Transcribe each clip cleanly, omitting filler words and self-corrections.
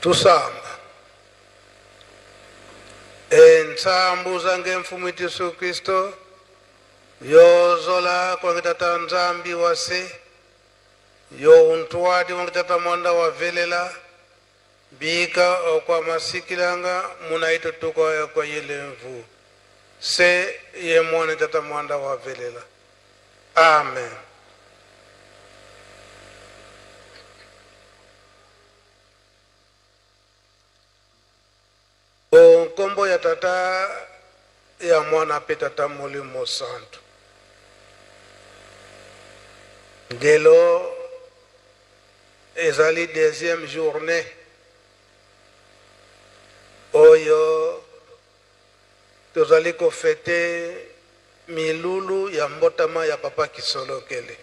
Tusamba. E nsambu zange mfumu Yesu Kristo yozola kwange tata Nzambi wase yo untwadi wange tata mwanda wa velela bika okwa masikilanga muna itutuko kwa yele mvu se ye mwana tata mwanda wa velela. Amen. O nkombo ya Tata, ya Mwana mpe Tata Molimo Santu. Lelo ezali deuxième journée oyo tozali kofete milulu ya mbotama ya Papa Kisolokele.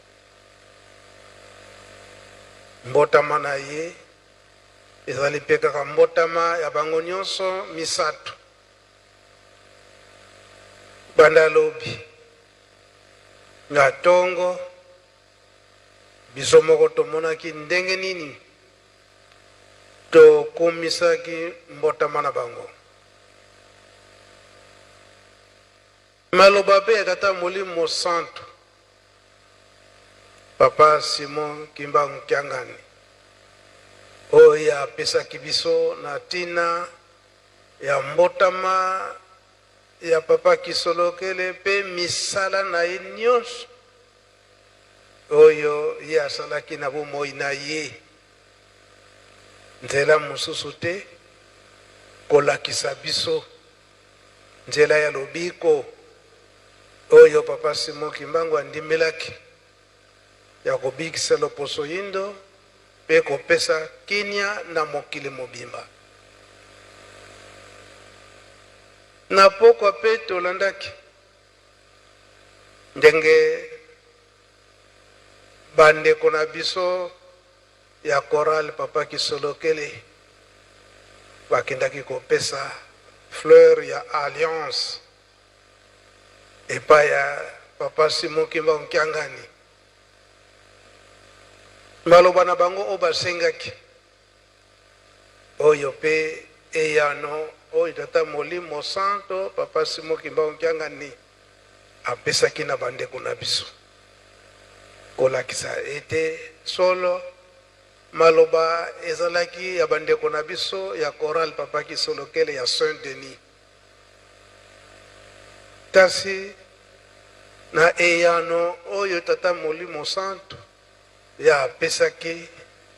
Mbotama na ye Ezali mpe kaka mbotama ya bango nyonso misatu. Banda lobi na tongo, biso moko tomonaki ndenge nini tokumisaki mbotama na bango. Maloba mpe ya Tata Molimo Mosantu, Papa Simon Kimbangu Kiangani, oyo ye apesaki biso na tina ya mbotama ya Papa Kisolokele mpe misala na ye nionso oyo ye asalaki na bomoi na ye, nzela mosusu te kolakisa biso Nzela ya lobiko oyo Papa Simon Kimbangu andimelaki ya kobikisa loposo yindo mpe kopesa kinia na mokili mobimba. Na pokwa mpe tolandaki ndenge bandeko na biso ya chorale Papa Kisolokele bakendaki kopesa fleur ya alliance epai ya Papa Simon Kimbangu Kiangani. Maloba na bango oyo basengaki, oyo pe eyano oyo Tata Molimo Santo Papa Simon Kimbangu Kiangani apesaki na bandeko na biso, kolakisa ete solo maloba ezalaki ya bandeko na biso ya chorale Papa Kisolokele ya Saint Denis. Kasi na eyano oyo Tata Molimo Santu ya apesaki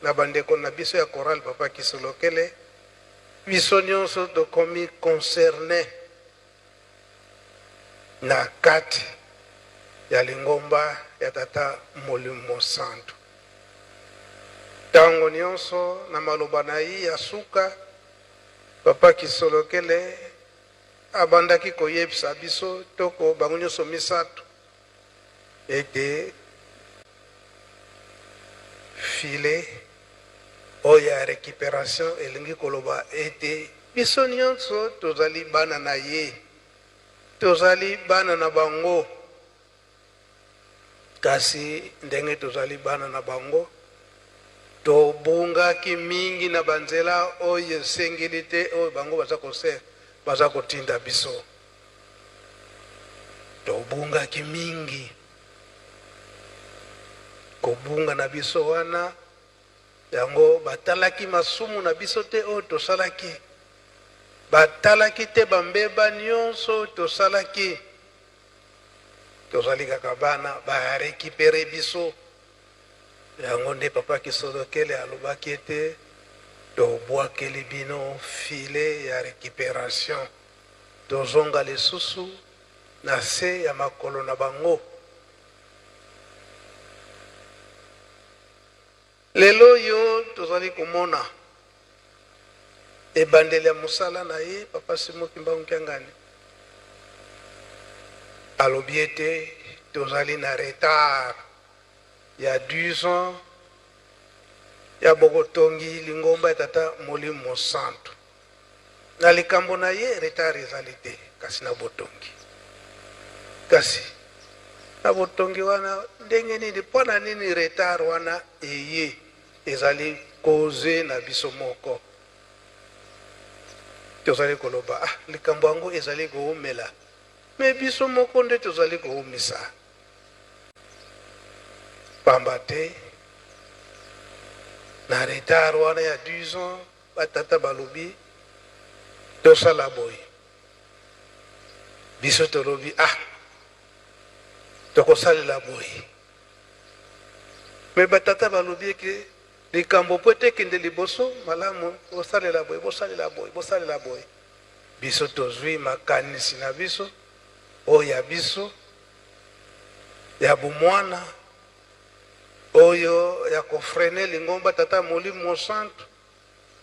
na bandeko na biso ya chorale Papa Kisolokele, biso nionso tokomi concernes na kati ya lingomba ya Tata Molimo Mosantu. Tango nionso na maloba na ye ya suka, Papa Kisolokele abandaki koyebisa biso toko bango nionso misatu ete filet oyo ya recuperation elingi koloba ete biso nionso tozali bana na ye, tozali bana na bango. Kasi ndenge tozali bana na bango, tobungaki mingi na ba nzela oyo esengeli te oyo bango baza kose baza kotinda biso. Tobungaki mingi. Kobunga na biso wana, yango batalaki masumu na biso te oyo tosalaki. Batalaki te ba mbeba nionso oyo tosalaki. Tozali kaka bana, ba recuperer biso. Yango nde Papa Kisolokele alobaki ete tobwakeli bino filet ya recuperation. Tozonga lisusu na se ya makolo na bango. Lelo oyo tozali komona ebandeli ya mosala na ye, Papa Simon Kimbangu Kiangani alobi ete tozali na retard ya 10 ans ya bokotongi lingomba ya Tata Molimo Mosantu. Na likambo na ye retard ezali te, kasi na botongi. Kasi na botongi wana ndenge nini, mpo na nini retard wana eye? Ezali cause na biso moko. Tozali koloba, ah, likambo yango ezali koumela. Me biso moko nde tozali koumisa. Pamba te, na retard wana ya 10 ans, batata balobi, tosala boye. Biso tolobi, ah, tokosalela boye. Me batata balobi eke likambo po ete ekende liboso malamu, bosalela boye, bosalela boye, bosalela boye. Biso tozwi makanisi na biso, oyo ya biso ya bomwana, oyo ya kofrene lingomba Tata Molimo Mosantu.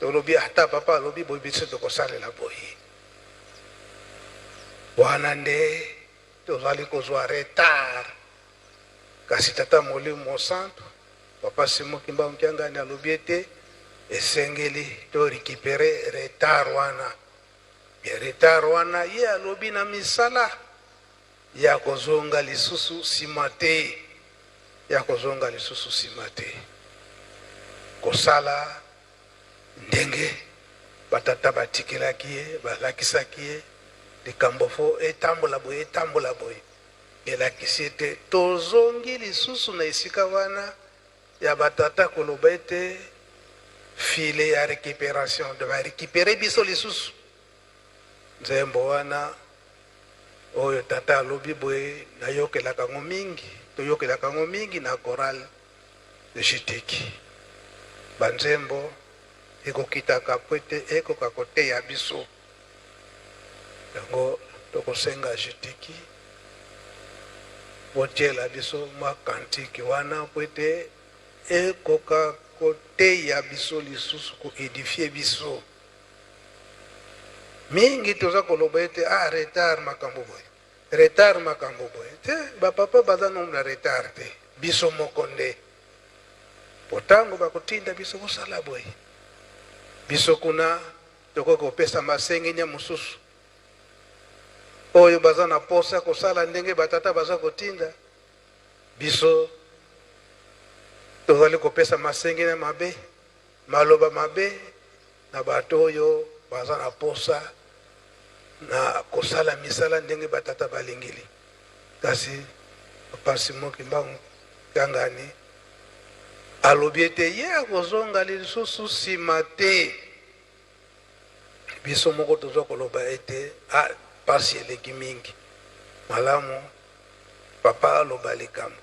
Tolobi ata papa alobi boye, biso tokosalela boye. Wana nde tozali kozwa retard. Kasi Tata Molimo Mosantu, Papa Simon Kimbangu Kiangani alobi ete esengeli to récupérer retard wana. Bien, retard wana ye alobi na misala ya kozonga lisusu nsima te, ya kozonga lisusu nsima te, kosala ndenge batata batikelaki ye, balakisaki ye likambo fo etambola boye, etambola boye. Elakisi ete tozongi lisusu na esika wana ya batata koloba ete filet ya récupération, de ba récupérer biso lisusu. Nzembo wana oyo tata alobi boye, nayokelaka yango mingi, toyokelaka yango mingi na chorale de Jiteki. Banzembo ekokitaka po ete ekoka koteya biso. Yango tokosenga Jiteki botiela biso mwa kantiki wana po ete ekoka koteya biso lisusu, koedifie biso. Mingi toza koloba ete ah, retard makambo boye, retard makambo boye te. Bapapa baza nanu na retard te, biso moko nde. Po ntango bakotinda biso kosala boye, biso kuna tokoki kopesa masengenya mosusu oyo baza na posa kosala ndenge batata baza kotinda biso. Tozali kopesa masengenya mabe, maloba mabe na bato oyo baza na posa na kosala misala ndenge batata balingeli. Kasi Papa Simon Kimbangu Kiangani alobi ete ye akozonga lisusu nsima te. Biso moko toza koloba ete ah, pasi eleki mingi, malamu papa aloba likambo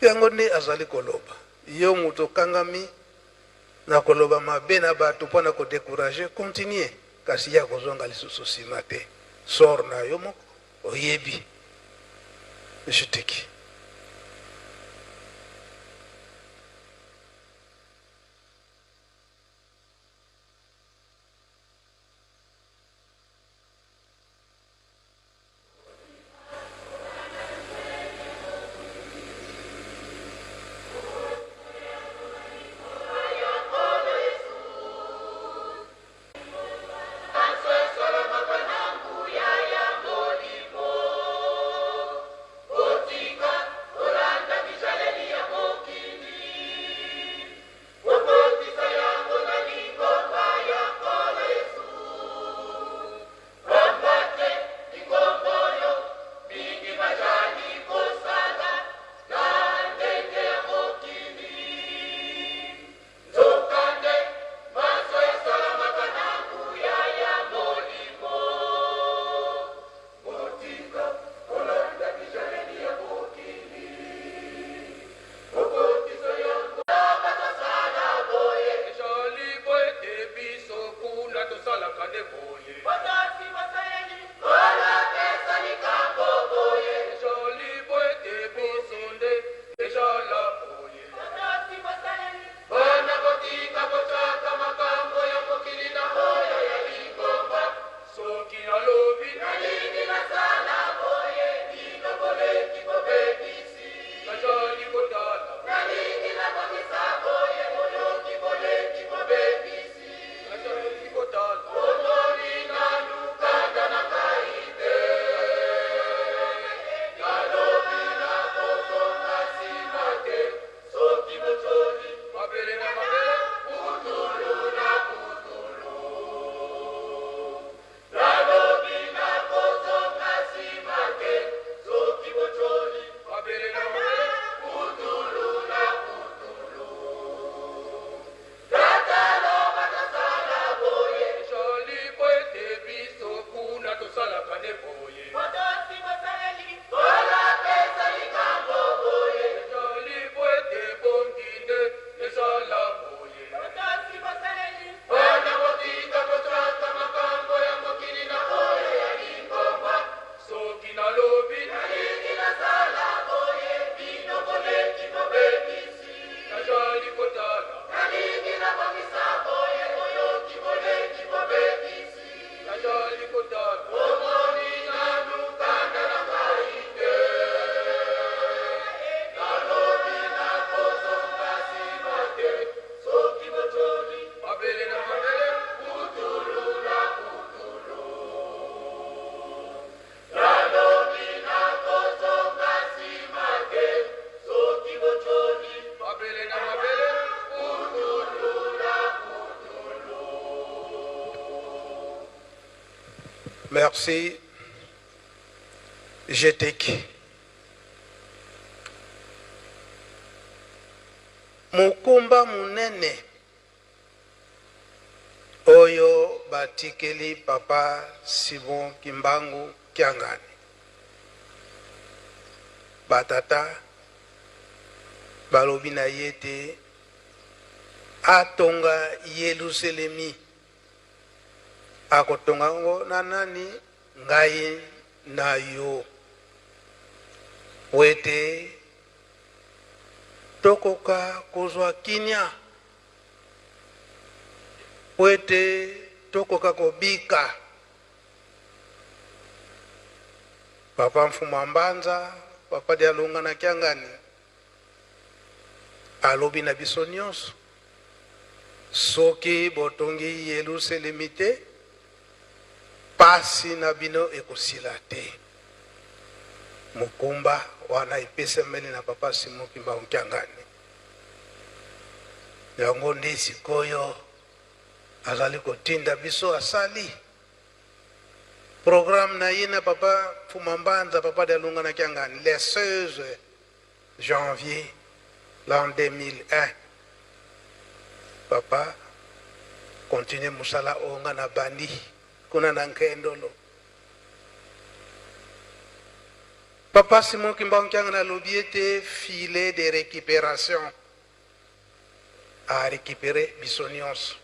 yango nde azali koloba. Yo moto okangami na koloba mabe na bato mpo na kodécourager, continue, kasi ye akozonga lisusu nsima te. Sort na yo moko oyebi. Jiteki. Merci Jeteki. Mokumba monene oyo batikeli Papa Simon Kimbangu Kiangani. Ba tata balobi na ye ete atonga Yeluselemi. Akotonga yango na nani? Ngai na yo. Mpo ete tokoka kozwa kimia, mpo ete tokoka kobika. Papa Mfumu a Mbanza, Papa Dialungana na Kiangani alobi na biso nionso, Soki botongi Yeluselemi te, pasi na bino ekosila te. Mokumba wana epesameli na Papa Simon Kimbangu Kiangani. Yango nde sikoyo azali kotinda biso asali programme na ye na Papa Mfuma Mbanza, Papa Dialungana na Kiangani, le 16 janvier l'an 2001. Papa continue mosala oyo nga na bandi kuna na Nkendolo. Papa Simon Kimbangu Kiangani alobi ete filet de recuperation a recuperer biso nionso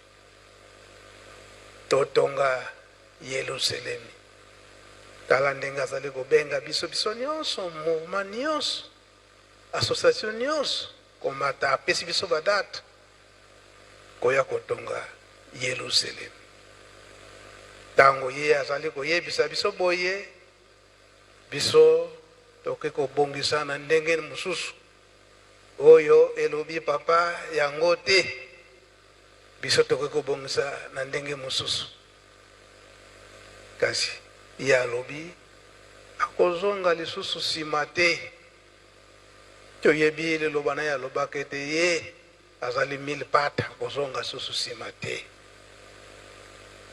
totonga Yeluselemi. Tala ndenge azali kobenga biso, biso nionso, mouvement nionso, association nionso komata, apesi biso ba date koya kotonga Yeluselemi. Tango ye azali koyebisa biso boye, biso tokoki kobongisa na ndenge mosusu. Oyo elobi papa yango te biso tokoki kobongisa na ndenge mosusu kasi ye alobi akozonga lisusu sima te toyebi liloba naye alobaka ete ye azali mille pattes akozonga susu sima te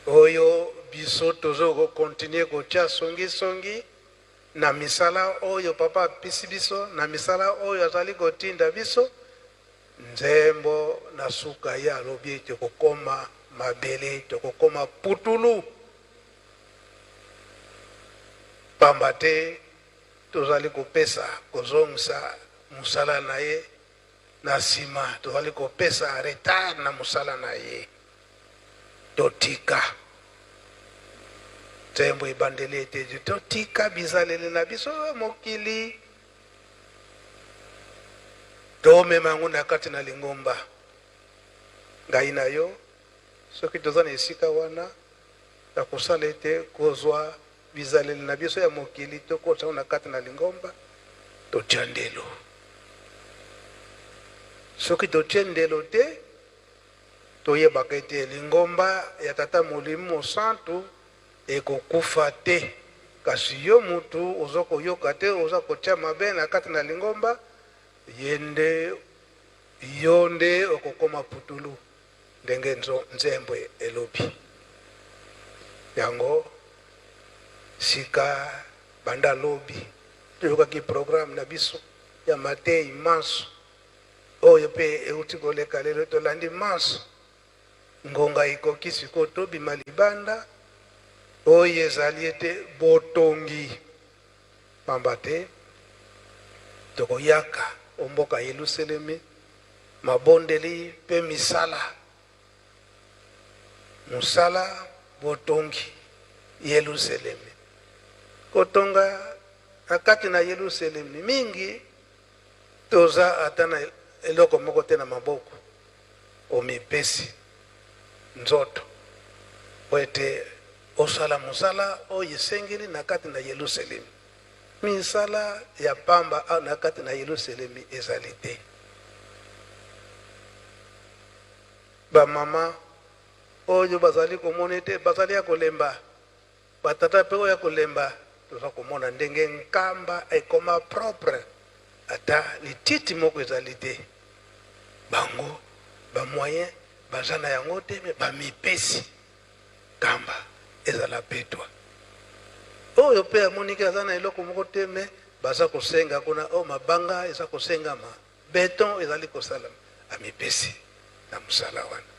oyo biso tozo ko continuer kotia songi songi Na misala oyo Papa apesi biso, na misala oyo azali kotinda biso, nzembo na suka ye alobi ete tokokoma mabele, tokokoma putulu, pamba te tozali kopesa, kozongisa mosala na ye na sima, tozali kopesa retard na mosala na ye. Totika. Nzembo ebandeli ete totika bizaleli na biso ya mokili, tomema yango na kati na lingomba. Ngai na yo, soki toza na esika wana ya kosala ete kozwa bizaleli na biso ya mokili tokotisa yango na kati na lingomba, totya ndelo. Soki totye ndelo te, Toyebaka ete lingomba ya Tata Molimo Mosantu ekokufa te. Kasi yo mutu oza koyoka te, oza kotia mabe na kati na lingomba, ye nde yo nde okokoma putulu ndenge nzembo elobi. Yango sika banda lobi toyokaki programme na biso ya mateyi manso. Oyo pe euti koleka lelo tolandi manso. Ngonga ekoki sikoyo tobima libanda. Oyo ezali ete botongi, pamba te tokoyaka o mboka Yeluselemi, mabondeli pe misala, mosala botongi Yeluselemi, kotonga na kati na Yeluselemi mingi. Toza ata na eloko moko te na maboko. Omipesi nzoto mpo ete osala mosala oyo esengeli na kati na Yelusalemi. Misala ya pamba na kati na Yelusalemi ezali te. Bamama oyo bazali komona ete bazali ya kolemba. Ba tata pe oyo ya kolemba toza komona ndenge nkamba ekoma propre ata lititi moko ezali te bango ba moyen baza na yango te me bamipesi nkamba ezala petwa. Oyo pe amoniki aza na eloko moko te mais baza kosenga kuna oh mabanga eza kosengama, beton ezali kosalama, amipesi na mosala wana.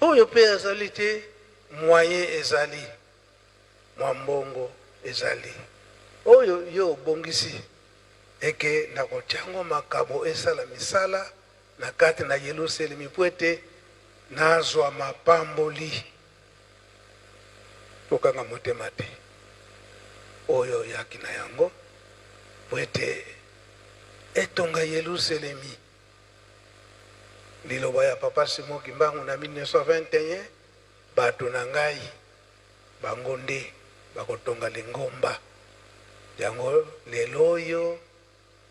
Oyo pe azali te moyen ezali, mwa mbongo ezali. Oyo yo obongisi eke nakotia yango makabo esala misala na kati na Yeluselemi mpo ete nazwa mapamboli. Kokanga motema te oyo oyaki na yango mpo ete etonga Yeluselemi. Liloba ya Papa Simon Kimbangu na 1921, Bato na ngai bango nde bakotonga lingomba yango. Lelo oyo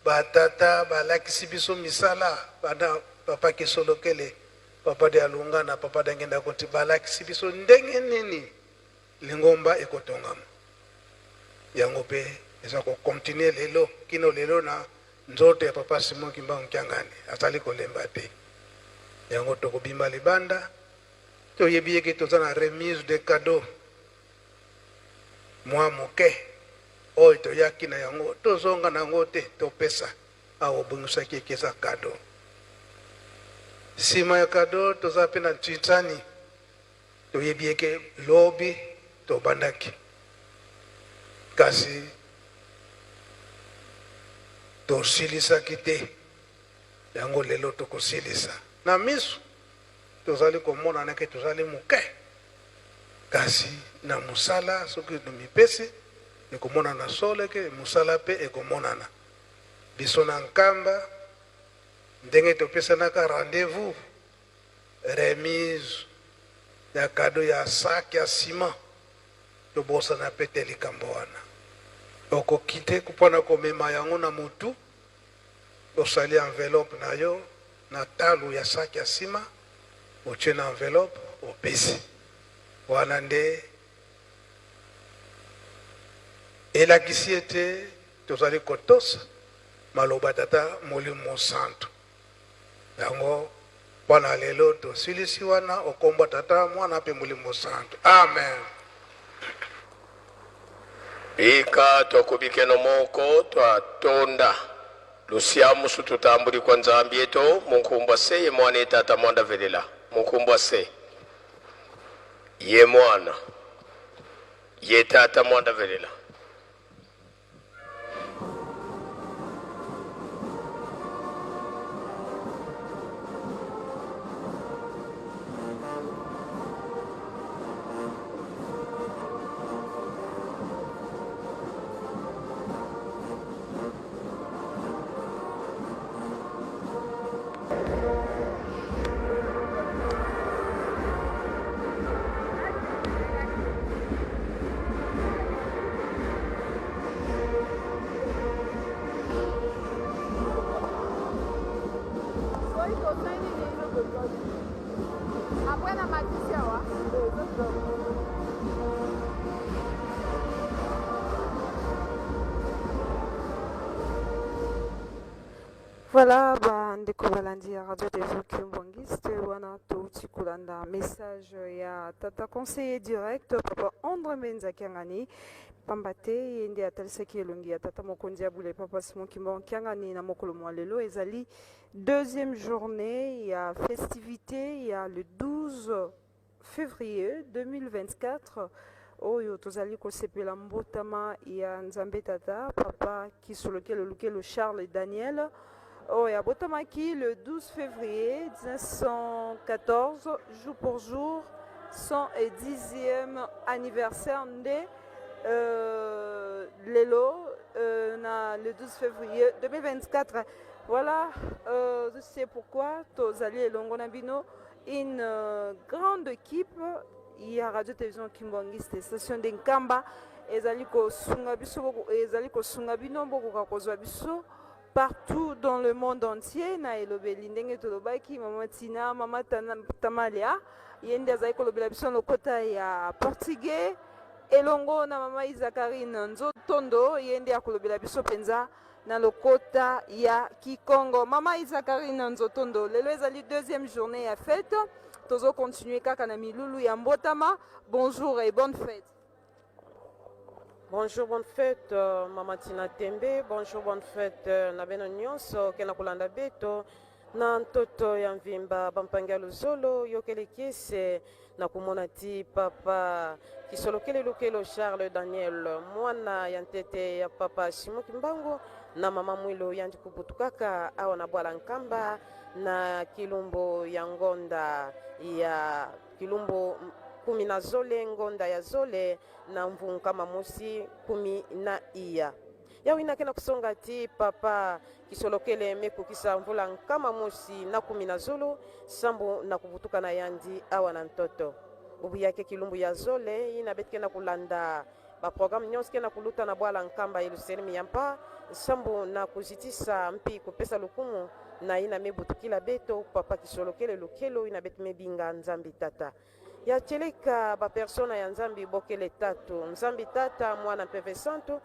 Ba tata balakisi biso misala banda papa Kisolokele, papa Dialungana, papa Diangienda Kunti balakisi biso ndenge nini lingomba ekotongama. Yango pe eza ko continuer lelo kino lelo na nzoto ya papa Simon Kimbangu Kiangani azali kolemba te. Yango tokobima libanda toyebi ye ke toza na remise de cadeaux Mwa moke oyo toyaki na yango tozonga na yango te, topesa awa obongisaki eke eza cadeau. Sima ya cadeau toza pe na Ntshitsani, toyebi eke lobi tobandaki kasi tosilisaki te, yango lelo tokosilisa. Na misu tozali komonana ke tozali moke. Kasi na mosala, soki tomipesi, ekomonana solo eke mosala mpe ekomonana. Biso na Nkamba, ndenge topesanaka rendez-vous, remise ya cadeau ya sac ya ciment, tobosana mpe te likambo wana. Okoki te mpo na komema yango na motu, osali enveloppe na yo na talo ya sac ya ciment, otie na enveloppe, opesi. Wana nde elakisi ete tozali kotosa maloba ya Tata Molimo Mosantu. Yango mpo na lelo tosilisi wana okombo Tata, Mwana mpe Molimo Mosantu. Amen. Bika twakubikeno moko twatonda lusiamusu tutambulikwa Nzambi eto munkumbwa se ye mwana ye tata mwanda velela munkumbwa se ye mwana ye tata mwanda velela. Voilà bandeko balandi ya radio des Kimbanguiste wana touti kolanda message ya tata conseiller direct papa André Mbenza Kiangani pamba te ye nde atalisaki elongi ya tata mokonzi ya bule papa Simon Kimbangu Kiangani na mokolo mwa lelo ezali deuxième journée ya festivité ya le 12 Février 2024 oyo tozali kosepela mbotama ya Nzambe Tata Papa Kisolokelo Lukelo Charles Daniel oyo abotamaki le 12 février 1914 jour pour jour 110e anniversaire nde euh, lelo euh, na le 12 février 2024. Voilà, euh, c'est pourquoi tozali elongo na bino une grande équipe ya radio télévision Kimbanguiste station de Nkamba ezali kosunga biso ezali kosunga bino bokoka kozwa biso partout dans le monde entier na elobeli ndenge tolobaki mama Tina mama Tamalia ye nde azali kolobela biso lokota ya portugais elongo na mama Isakarine Nzotondo ye nde akolobela biso mpenza na lokota ya Kikongo. Mama Isa Karine Nzotondo, lelo ezali deuxième journée ya fête. Tozo continuer kaka na milulu ya mbotama. Bonjour et bonne fête. Bonjour, bonne fête, Mama Tina Tembe. Bonjour, bonne fête, na beno nyonso ke na kolanda beto na ntoto ya mvimba bampangi ya luzolo yokele kiese na komona ti papa kisolokele lukelo Charles Daniel mwana ya ntete ya papa Simon Kimbangu na mama Mwilo yandi kubutu kaka awa na bwala nkamba na kilumbu ya ngonda ya kilumbu 18 ngonda ya zole na mvunkama mosi 10 iya yawe inake na kusonga ti papa kisolokele mekokisa mvula 110 sambo na kubutuka na yandi awa na ntoto bubu yake kilumbu ya zole ina betike na kulanda baprogramme nyonso ke na kuluta na bwala nkamba yelusalemi ya mpa sambo na kuzitisa mpi kopesa lokumu na ye na mebutukila beto papa kisolokele lukelo ina beti mebinga nzambi tata ya tieleka bapersona ya nzambi bokele tatu nzambi tata mwana mpeve santu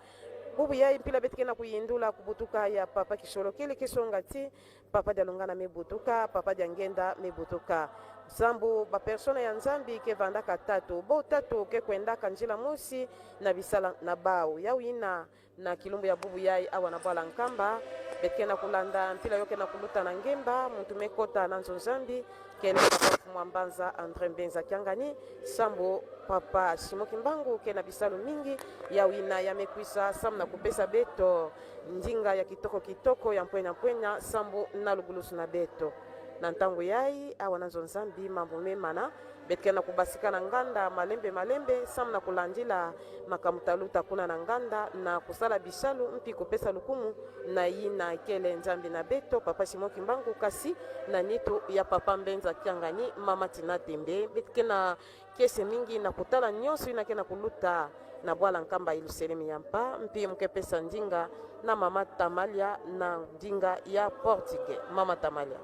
bubu yai mpila betike na kuyindula kubutuka ya papa kisolokele kesonga ti papa dialungana mebutuka papa diangenda mebutuka sambu bapersona ya nzambi kevandaka tatu bo tatu kekwendaka njila mosi na bisala na bau yau ina na kilumbu ya bubu yai awa na bwala nkamba betike na kulanda mpila yoke na kuluta na ngemba muntu mekota na nzonzambi kele papa mfumu mbanza André Mbenza Kiangani sambo papa Simon Kimbangu ke na bisalo mingi ya wina ya mekwisa sambo na kopesa beto ndinga ya kitoko kitoko ya mpwenya mpwenya sambo na lugulusu na beto na ntango yai awa na nzonzambi mambo memana betike na kobasika na nganda malembe malembe sambo na kolandila makambo taluta kuna na nganda na kosala bisalu mpi kopesa lokumu na ye na kele nzambe na beto papa Simon Kimbangu kasi na nitu ya papa Mbenza Kiangani mama Tina Tembe betike na kese mingi na kotala nyonso inake na koluta na bwala nkamba yelusalemi ya mpa mpi mokepesa ndinga na mama Tamalia na ndinga ya portugais mama Tamalia.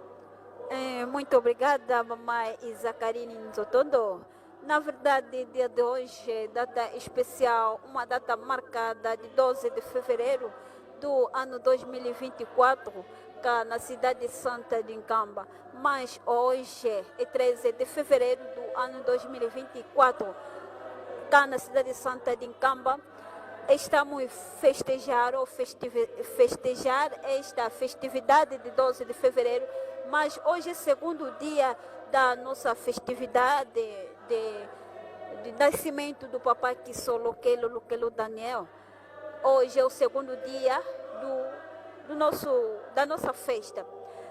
Muito obrigada, mamãe Isacarine Nzotondo. Na verdade, dia de hoje é data especial, uma data marcada de 12 de fevereiro do ano 2024, cá na cidade santa de Nkamba. Mas hoje é 13 de fevereiro do ano 2024, cá na cidade santa de Nkamba. Estamos festejar ou festejar esta festividade de 12 de fevereiro, mas hoje é segundo dia da nossa festividade de nascimento do papai Kisolokelo Lukelo Daniel. Hoje é o segundo dia do, do nosso, da nossa festa.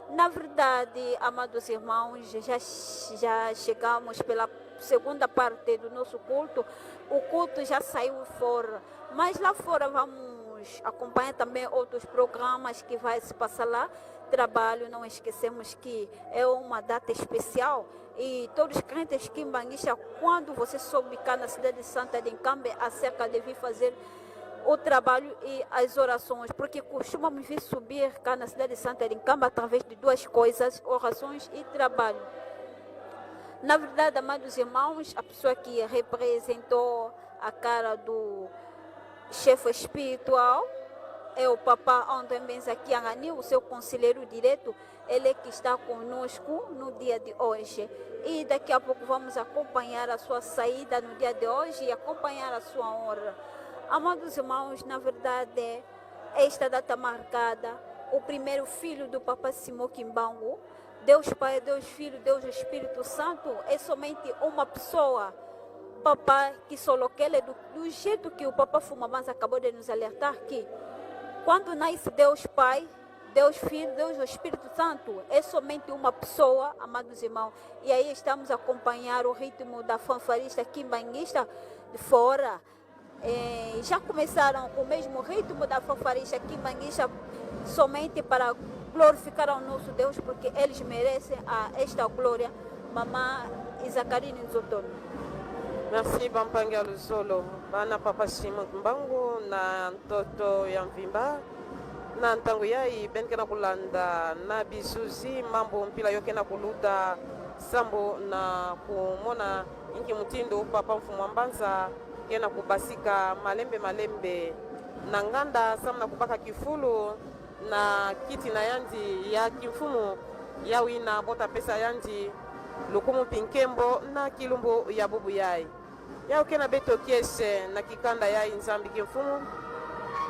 Na verdade, amados irmãos, já chegamos pela segunda parte do nosso culto. O culto já saiu fora, mas lá fora vamos acompanhar também outros programas que vai se passar lá. Trabalho, não esquecemos que é uma data especial e todos os crentes kimbanguistas, quando você soube cá na cidade de Santa de Nkamba, acerca de vir fazer o trabalho e as orações, porque costumamos vir subir cá na cidade de Santa de Nkamba através de duas coisas, orações e trabalho. Na verdade, amados irmãos, a pessoa que representou a cara do chefe espiritual é o papá André Mbenza Kiangani, o seu conselheiro direto, ele é que está conosco no dia de hoje. E daqui a pouco vamos acompanhar a sua saída no dia de hoje e acompanhar a sua honra. Amados irmãos, na verdade, esta data marcada, o primeiro filho do Papa Simão Kimbangu, Deus Pai, Deus Filho, Deus Espírito Santo, é somente uma pessoa. Papai Kisolokele, do jeito que o Papa Fumabanza acabou de nos alertar que quando nasce Deus Pai, Deus Filho, Deus Espírito Santo, é somente uma pessoa, amados irmãos. E aí estamos a acompanhar o ritmo da fanfarista kimbanguista de fora. Já começaram com o mesmo ritmo da fanfarista kimbanguista somente para glorificar ao nosso Deus, porque eles merecem esta glória. Mamã Isacarine Nzotono. Merci bampangi ya luzolo bana papa Simon Kimbangu na ntoto ya mvimba na ntango yai benke na kulanda na bizuzi mambo mpila yoke na kuluta sambo na kumona inki mutindo papa mfumu wa mbanza ke na kubasika malembe malembe na nganda sambo na kubaka kifulu na kiti na yandi ya kimfumu ya wina bota pesa yandi lukumu mpi nkembo na kilumbu ya bubu yai. Ya oke na beto kiese na kikanda ya inzambi kimfumu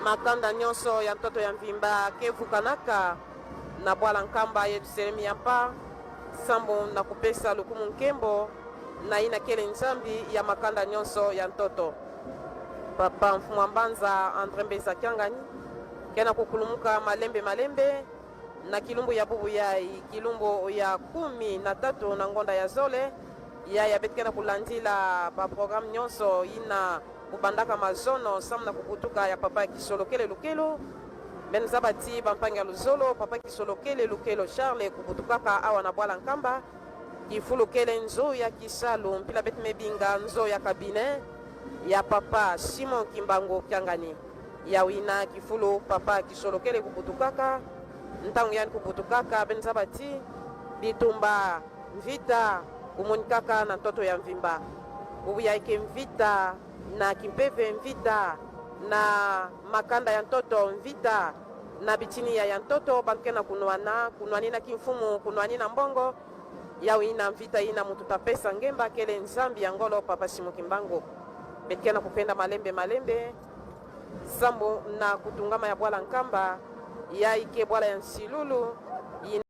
makanda nyonso ya ntoto ya mvimba kevukanaka na bwala nkamba yerusalemi ya mpa sambo na kopesa lokumu nkembo na ina kele nzambi ya makanda nyonso ya ntoto. Papa mfumu mbanza Andre Mbeza Kiangani kena kukulumuka malembe malembe na kilumbu ya bubu yai kilumbu ya 13 na ngonda ya zole ya ya beti kena kulandila ba programme nyonso ina kubandaka mazono samu na kukutuka ya papa Kisolokele Lukelo bene za bati bampangi ya luzolo papa Kisolokele Lukelo Charles kubutukaka awa na bwala nkamba kifulukele nzo ya kisalu mpila beti mebinga nzo ya kabine ya papa Simon Kimbangu Kiangani ya wina kifulu papa Kisolokele kubutukaka ntango yani kubutukaka bene za bati bitumba mvita kumonikaka na ntoto ya mvimba ubuyaike mvita na kimpeve mvita na makanda ya ntoto mvita na bitini ya ntoto bantu na kunwana kunwani na kimfumu kunwani na mbongo yawe ina mvita ina mutu tapesa ngemba kele nzambi ya ngolo papa Simon Kimbangu betike na kupenda malembe malembe sambo na kutungama ya bwala nkamba ya ike bwala ya nsilulu.